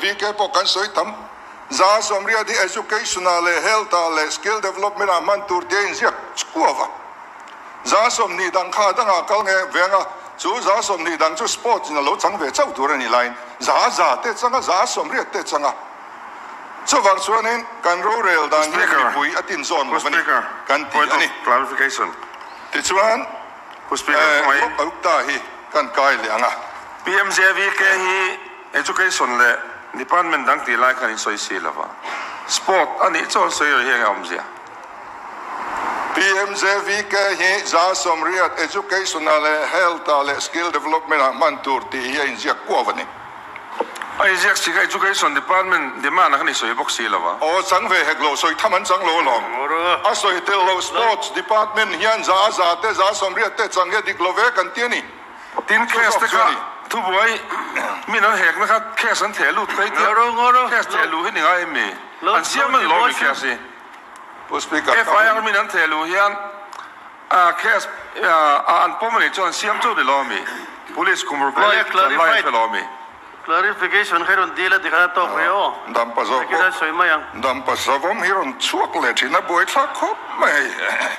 VK pawh kan sawi tam. 80% hi education ah leh health ah leh skill development ah hman tur tia inziak chhuah va. 20% dang kha a dangah kal nge veng a, chu 20% dang chu sports in a lo chang ve chauh tur a nih laiin 100 te chang a, 80% te chang a. Chuvang chuanin kan rorel dan hi mipui a tin zawn lo a ni kan ti a ni. Tichuan, Lok Ayukta hi kan kai leh ang a. PMJVK hi Education leh Department dang tih lai khan in sawi si lo va, Sport a nih chuan sawi rih hi eng a awmzia? PMJVK hi 80% Education ah leh Health ah leh Skill Development ah hman tur tih hi a inziak kuau a ni. A inziak si kha Education Department demand ah khan i sawi bawk si lo va. Aw chang ve hek lo, sawi tham an chang lo alawm. A sawi tel lo Sports Department hian 100 te 80% te chang hi a dik lo ve kan ti a ni. Tin case te kha thubuai min an hekna kha case an theh lut phei tia case theh luh hi ni ngai em mi? An siam an lawm i case hi. FIR min an theh luh hian case a an pawm anih chuan an siam chauh ni lo ami? Police kum ruk lai chan lai an hre lo ami? Clarification kha i rawn dil a tikhan a tawk ve aw. Dampa zawk pawh Dampa savawm hi rawn chhuak leh thin a buaithlak khawp mai hei.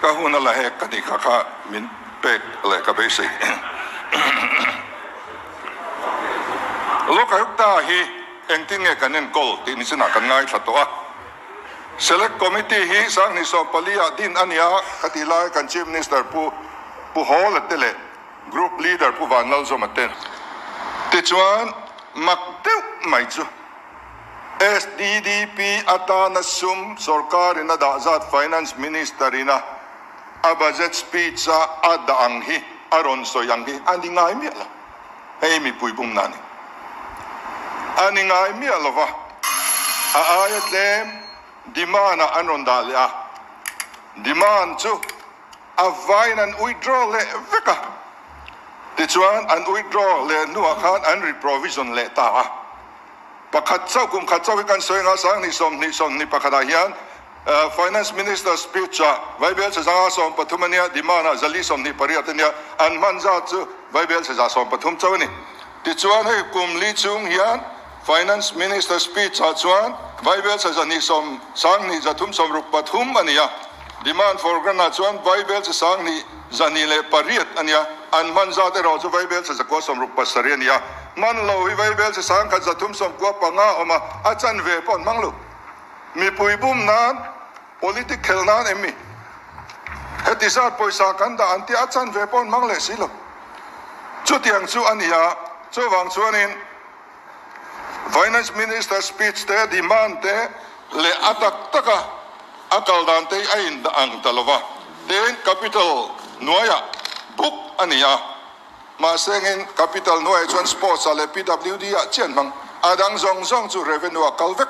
Ka hun a la hek ka tih kha kha min pek leh ka beisei. Lokayukta hi engtin nge kan enkawl tih nichinah kan ngaithla tawh a. Select Committee hi 2014 ah din a nia ka tih lai kan Chief Minister Pu Pu Hawla te leh Group Leader Pu Vanlalzawma te tichuan mak deuh mai chu SDDP atana sum sorkarin a dah zat Finance Minister ina a budget speech a a dah ang hi a rawn sawi ang hi a ni ngai miah lo. Hei mipui bumna a ni. A ni ngai miah lo va, a aia tlem demand ah an rawn dah leh a, demand chu A vaiin an withdraw leh vek a, tichuan an withdraw leh hnuah khan an reprovision leh ta a. Pakhat chauh, kum khat chauh hi kan sawi anga 2020 21 ah hian Finance Minister speech ah Vaibel chhe 130 a nia, demand ah 428 a nia, an hman zat chu Vaibel chhe 130 chauh a ni. Tichuan hei kum li chung hian Finance Minister speech ah chuan Vaibel chhe 2 2 363 a ni a. Demand for grant ah chuan Vaibel chi 2208 a nia, an hman zat erawh chu Vaibel chi 967 a ni a. Hman lo hi Vaibel chi 1395 a awm a, a chanve pawh an hmang lo. Mipui bum nan, politic khelh nan em mi? Heti zat pawisa kan dah an tia a chanve pawh an hmang leh si lo. Chutiang chu a ni a, chuvang chuanin Finance Minister speech te, demand te leh a tak taka a kal dan te hi a in ang ta lova, tin capital hnuaiah book a ni a, mahse engin capital hnuaiah chuan sports ah leh PWD ah chian hmang, a dang zawng zawng chu revenue ah kal vek.